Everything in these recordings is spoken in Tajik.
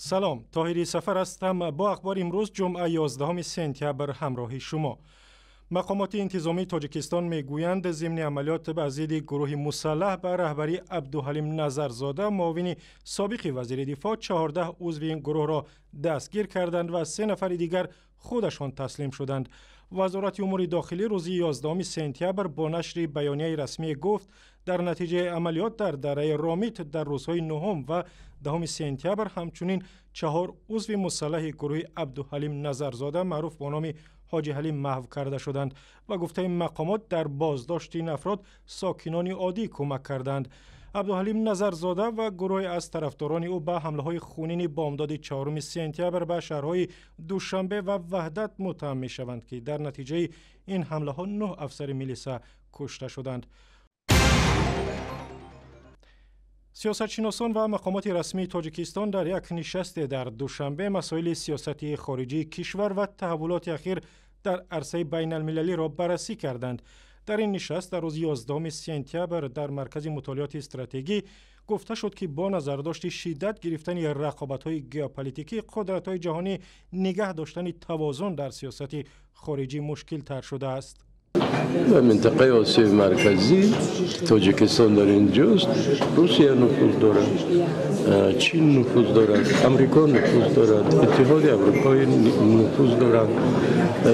Салом, Тоҳири Сафар ҳастам. Бо ахбори имрӯз, ҷумъа, 11 сентябр, ҳамроҳи шумо. Мақомоти интизомии Тоҷикистон мегӯянд, зимни амалиёт ба зидди гурӯҳи мусаллаҳ ба раҳбарии Абдуҳалим Назарзода, муовини собиқи вазири дифоъ, 14 узви ин гурӯҳро дастгир карданд ва 3 нафари дигар худашон таслим шуданд. Вазорати умури дохилӣ рӯзи 11 сентябр бо нашри баёнияи расмӣ гуфт, дар натиҷаи амалиёт дар дараи Ромит дар рӯзҳои 9 ва 10 сентябр ҳамчунин 4 узви мусаллаҳи гурӯҳи Абдуҳалим Назарзода, маъруф бо номи Ҳоҷи Ҳалим, маҳв карда шуданд. Ба гуфтаи мақомот, дар боздошти ин афрод сокинони оддӣ кӯмак карданд. Абдуҳалим Назарзода ва гурӯҳе аз тарафдорони ӯ ба ҳамлаҳои хунини бомдоди 4 сентябр ба шаҳрҳои Душанбе ва Ваҳдат муттаҳам мешаванд, ки дар натиҷаи ин ҳамлаҳо 9 афсари милиса кушта шуданд. Сиёсатшиносон ва мақомоти расмии Тоҷикистон дар як нишасте дар Душанбе масоили сиёсати хориҷии кишвар ва таҳаввулоти ахир дар арсаи байналмилалиро баррасӣ карданд. Дар ин нишаст дар рӯзи 11 сентябр дар Маркази мутолиоти стратегӣ гуфта шуд, ки бо назардошти шиддат гирифтани рақобатҳои геополитикӣ қудратҳои ҷаҳонӣ нигаҳ доштани тавозун дар сиёсати хориҷӣ мушкилтар шудааст. Дар минтақаи Осиёи Марказӣ Тоҷикистон дар инҷост, Русия нуфуз дорад, Чин нуфуз дорад, Амрико нуфуз дорад, Иттиҳоди Аврупоӣ нуфуз дорад.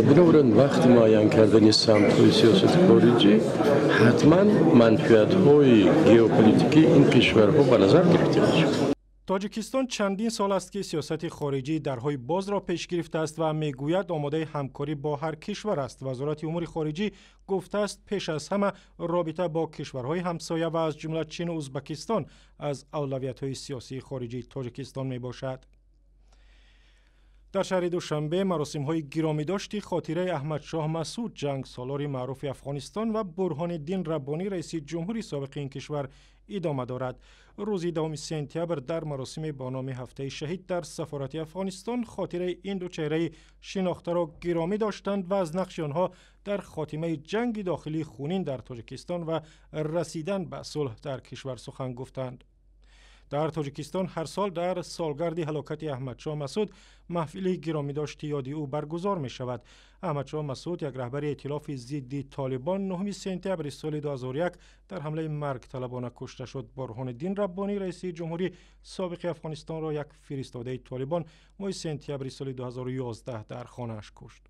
Бинобар ин вақти муайян кардани самтҳои сиёсати хориҷӣ ҳатман манфиатҳои геополитикии ин кишварҳо ба назар гирифта мешавад. Тоҷикистон чандин сол аст, ки сиёсати хориҷии дарҳои бозро пеш гирифтааст ва мегӯяд, омодаи ҳамкорӣ бо ҳар кишвар аст. Вазорати умури хориҷӣ гуфтааст, пеш аз ҳама робита бо кишварҳои ҳамсоя ва аз ҷумла Чину Узбакистон аз авлавиятҳои сиёсии хориҷии Тоҷикистон мебошад. Дар шаҳри Душанбе маросимҳои гиромидошти хотираи Аҳмадшоҳ Масуд, ҷангсолори маъруфи Афғонистон, ва Бурҳониддин Раббонӣ, раиси ҷумҳури собиқи ин кишвар, идома дорад. Рӯзи 10 сентябр дар маросиме бо номи Ҳафтаи шаҳид дар сафорати Афғонистон хотираи ин ду чеҳраи шинохтаро гиромӣ доштанд ва аз нақши онҳо дар хотимаи ҷанги дохилии хунин дар Тоҷикистон ва расидан ба сулҳ дар кишвар сухан гуфтанд. Дар Тоҷикистон ҳар сол дар солгарди ҳалокати Аҳмадшоҳ Масуд маҳфили гиромидошти ёди ӯ баргузор мешавад. Аҳмадшоҳ Масуд, як раҳбари эътилофи зидди Толибон, 9 сентябри соли 2001 дар ҳамлаи маргталабона кушта шуд. Бурҳониддин Раббонӣ, раиси ҷумҳури собиқи Афғонистонро як фиристодаи Толибон моҳи сентябри соли 2011 дар хонааш кушт.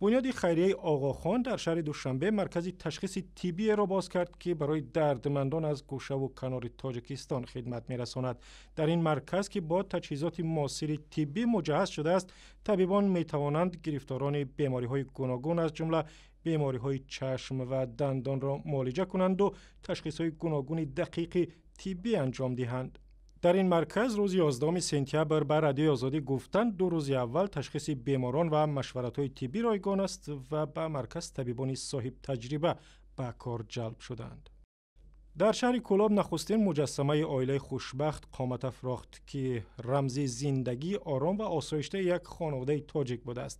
Бунёди хайрияи Оғохон дар шаҳри Душанбе маркази ташхиси тиббиеро боз кард, ки барои дардмандон аз гӯшаву канори Тоҷикистон хидмат мерасонад. Дар ин марказ, ки бо таҷҳизоти муосири тиббӣ муҷаҳҳаз шудааст, табибон метавонанд гирифторони бемориҳои гуногун, аз ҷумла бемориҳои чашм ва дандонро муолиҷа кунанду ташхисҳои гуногуни дақиқи тиббӣ анҷом диҳанд. Дар ин марказ рӯзи 11 сентябр ба Радиои Озодӣ гуфтанд, 2 рӯзи аввал ташхиси беморон ва машваратҳои тиббӣ ройгон аст ва ба марказ табибони соҳибтаҷриба ба кор ҷалб шуданд. Дар шаҳри Кӯлоб нахустин муҷассамаи оилаи хушбахт қомат афрохт, ки рамзи зиндагии ором ва осоиштаи як хонаводаи тоҷик будааст.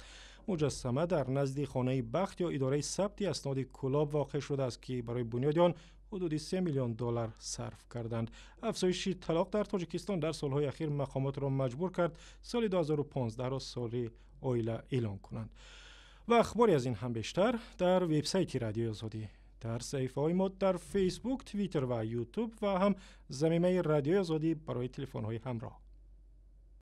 Муҷассама дар назди хонаи бахт ё идораи сабти асноди Кӯлоб воқеъ шудааст, ки барои бунёди он ҳудуди 3 миллион доллар сарф карданд. Афзоиши талоқ дар Тоҷикистон дар солҳои ахир мақомотро маҷбур кард соли 2015-ро соли оила эълон кунанд. Ва ахбори аз ин ҳам бештар дар вебсайти Радиои Озодӣ, дар саҳифаҳои мо дар Фейсбук, Твиттер ва Ютуб ва ҳам замимаи Радиои Озодӣ барои телефонҳои ҳамроҳ.